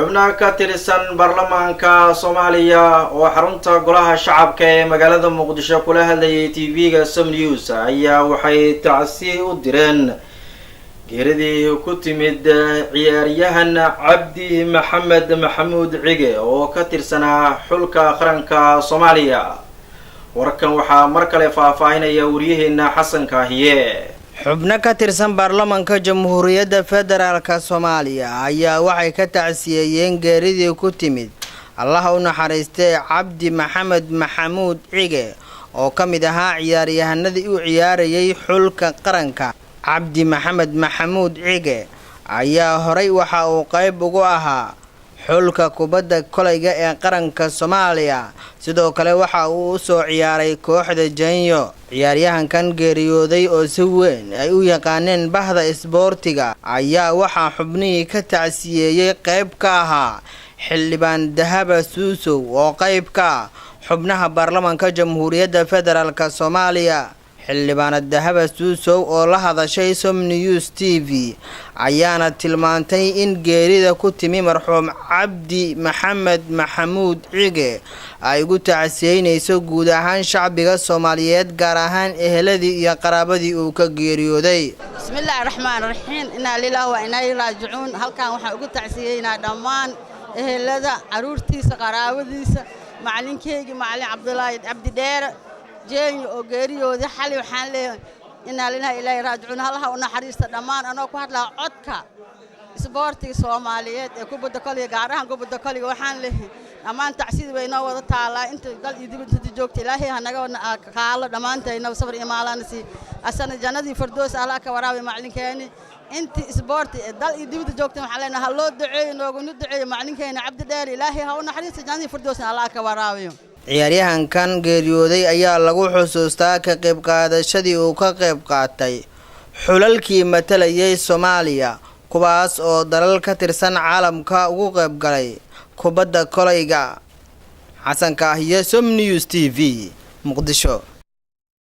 Xubno ka tirsan baarlamaanka Soomaaliya oo xarunta Golaha Shacabka ee magaalada Muqdisho kula hadlayay TV-ga Som News ayaa waxay tacsi u direen geeridii ku timid ciyaaryahan Cabdi Maxamed Maxamuud Cige oo ka tirsanaa xulka qaranka Soomaaliya. Warkan waxaa mar kale faahfaahinaya wariyaheena Xasan Kaahiye. Xubno ka tirsan baarlamanka Jamhuuriyadda Federaalka Soomaaliya ayaa waxay ka tacsiyeeyeen geeridii ku timid, Allaha u naxariistee, Cabdi Maxamed Maxamuud Cige oo ka mid ahaa ciyaaryahanadii u ciyaarayay xulka qaranka. Cabdi Maxamed Maxamuud Cige ayaa horay waxa uu qayb ugu ahaa xulka kubadda kolayga ee qaranka Soomaaliya. Sidoo kale waxa uu usoo ciyaaray kooxda Janyo. Ciyaaryahankan geeriyooday oo si weyn ay u yaqaaneen bahda isboortiga ayaa waxaa xubnihii ka tacsiyeeyey qayb ka ahaa Xildhibaan Dahaba Suusow oo qayb ka ah xubnaha baarlamanka Jamhuuriyadda Federaalka Soomaaliya. Xildhibaana Dahaba Suusow oo la hadashay Som News TV ayaana tilmaantay in geerida ku timi marxuum Cabdi Maxamed Maxamuud Cige ay ugu tacsiyeynayso guud ahaan shacbiga Soomaaliyeed, gaar ahaan eheladii iyo qaraabadii uu ka geeriyooday. Bismillaahi raxmaan raxiim, inaa lilaah wa inaa ilaihi raajicuun. Halkan waxaan ugu tacsiyeynaa dhammaan ehelada, carruurtiisa, qaraabadiisa, macalinkeygii, Macalin Cabdulaahi Cabdi Dheere Jeenya oo geeriyooday xali. Waxaan leeyahay inaa lilahi ilaahi raajicuun, Allaha u naxariista dhammaan. Anoo ku hadlaa codka isboortiga Soomaaliyeed ee kubadda koliga, gaar ahaan kubadda koliga, waxaan leeyahay dhammaan tacsida bay noo wada taalaa inta dal iyo dibad inta joogta. Ilaahay ha naga kaalo dhammaantayna, sabr iyo maalana sii, asana jannadii fardoos Allah ka waraabi macalinkeeni. Intii isboorti ee dal iyo dibadda joogta waxaan leenahay ha loo duceeyo, nooguna duceeyo macalinkeena Cabdi Dheer. Ilaahay ha u naxariista, jannadii fardoosna Allah ka waraabiyo. Ciyaaryahankan geeriyooday ayaa lagu xusuustaa ka qayb qaadashadii uu ka qayb qaatay xulalkii matalayay Soomaaliya, kuwaas oo dalal ka tirsan caalamka ugu qayb galay kubadda kolayga. Xasan Kaahiye, Som News TV, Muqdisho.